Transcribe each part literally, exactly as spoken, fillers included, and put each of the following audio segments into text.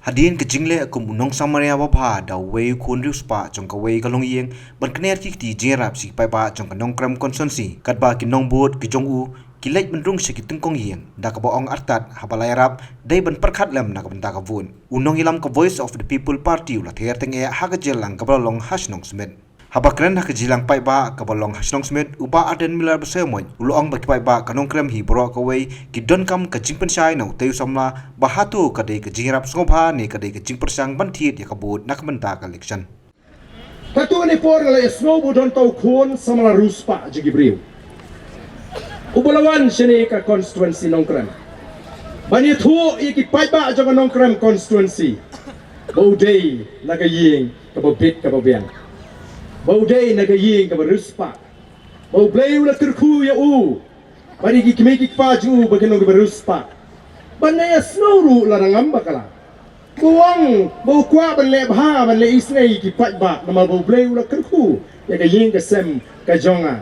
Hadien ka jingleh kum u nongsamaria babha da uwei u khun riewspah jong kawei ka longïing ban kner ki kti jingïarap sha ki paidbah jong ka Nongkrem constituency, katba ki nongbud ki jong u ki leit ban rung sha ki tyngkong ïing da kaba ong artat haba la ïarap dei ban pyrkhat lem na ka bynta ka vote. U nongïalam ka Voice of the People Party u la ther tyngeh ha ka jingïalang kaba la long ha shnong Smit. Haba kren ha ka jingïalang paidbah kaba long ha shnong Smit, u Bah Ardent Miller Basaiawmoit u la ong ba ki paidbah ka Nongkrem hi baroh kawei ki donkam ka jingpynshai na utei u samla, ba hato ka dei ka jingïarap sngewbha ne ka dei ka jingpyrshang ban thied ïa ka vote na ka bynta ka election. Katto katne por nga la ïohsngew ba don uta u khun samla riewspah jong ki briew uba la wan shane ka constituency Nongkrem ban ïathuh ïa ki paidbah jong ka Nongkrem constituency ba u dei na ka ïing kaba bit kaba biang, ba u dei na ka ïing kaba riewspah, ba U Blei u la kyrkhu ïa u, ba dei ki kmie ki kpa jong u ba kin long kiba riewspah. Ban ïa sngew ruh la rangam bakla. Ba u ong ba u kwah ban leh bha, ban leh isynei ïa ki paidbah, namar ba U Blei u la kyrkhu ïa ka ïing ka sem ka jong nga.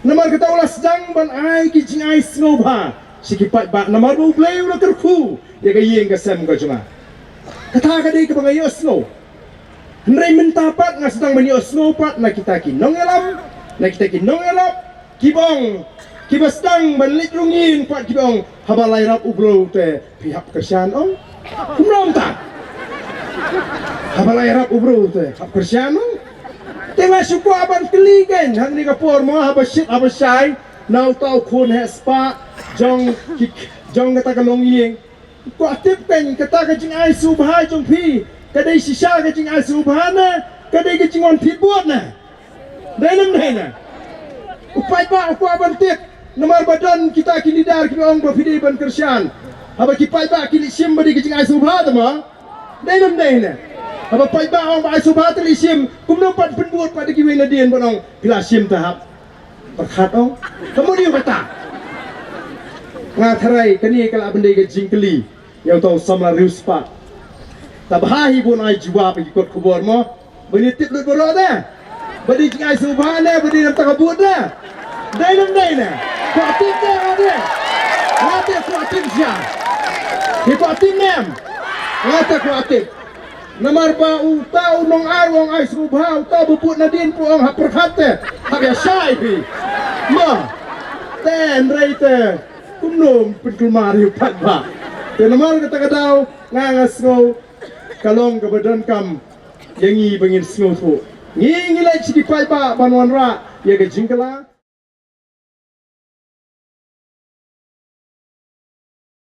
Namar kata u la sdang ban ai ki jingai sngewbha sha ki paidbah, namar ba U Blei u la kyrkhu ïa ka ïing ka sem ka jong nga. Kata ka dei kaba nga ïohsngew. Hynrei mynta pat nga sdang ban ïohsngew pat na kita ki nongïalam, na kita ki nongïalap, kiba ong, kiba sdang ban leit rung ïing pat kiba ong, haba la ïarap u briew te phi hap kyrshan, ong. Kumno mynta? Haba la ïarap u briew te hap kyrshan, ong. Te nga shu kwah ban kylli kein hangne ka por mo, haba shit haba shai na uta u khun hehspah jong ki, jong kata ka longïing. Kwah tip kein, kata ka jingai sngewbha jong phi ka dei shisha ka jingai sngewbha ne ka dei ka jingwan thied vote ne? Dei ne ym dei ne? U paidbah u kwah ban tip, namar ba don kita ki leader kiba ong ba phi dei ban kyrshan. Haba ki paidbah ki leit shim ba dei ka jingai sngewbha te mo? Dei ne ym dei ne? Haba paidbah ong ba ai sngewbha te leit shim, kumno pat pynbud pat da kiwei nadien ban ong phi la shim te hap pyrkhat, ong. Ka mut ïa kata. Nga tharai kane ka lah ban dei ka jingkylli ïa uta u samla riewspah. Te bha hi ban ai jubab ïa ki kot khubor mo. Ba ngi tip lut baroh te ba dei jingai sngewbha ne ba dei namar ka vote ne? Dei ne ym dei ne? Kwah tip te, nga te. Nga te kwah tip sha. Ki kwah tip ne em? Nga te kwah tip. Namar ba uta u nongai u ong ai sngewbha, uta ba bud nadien u ong hap pyrkhat te hap ïa shai phi. Mo. Te hynrei te kumno pynkulmar ïa u paidbah? Te namar kata ka daw nga, nga sngew ka long kaba donkam ïa ngi ba ngin sngewthuh. Ngi, ngi leit sha ki paidbah ban wanrah ïa ka jingkylla.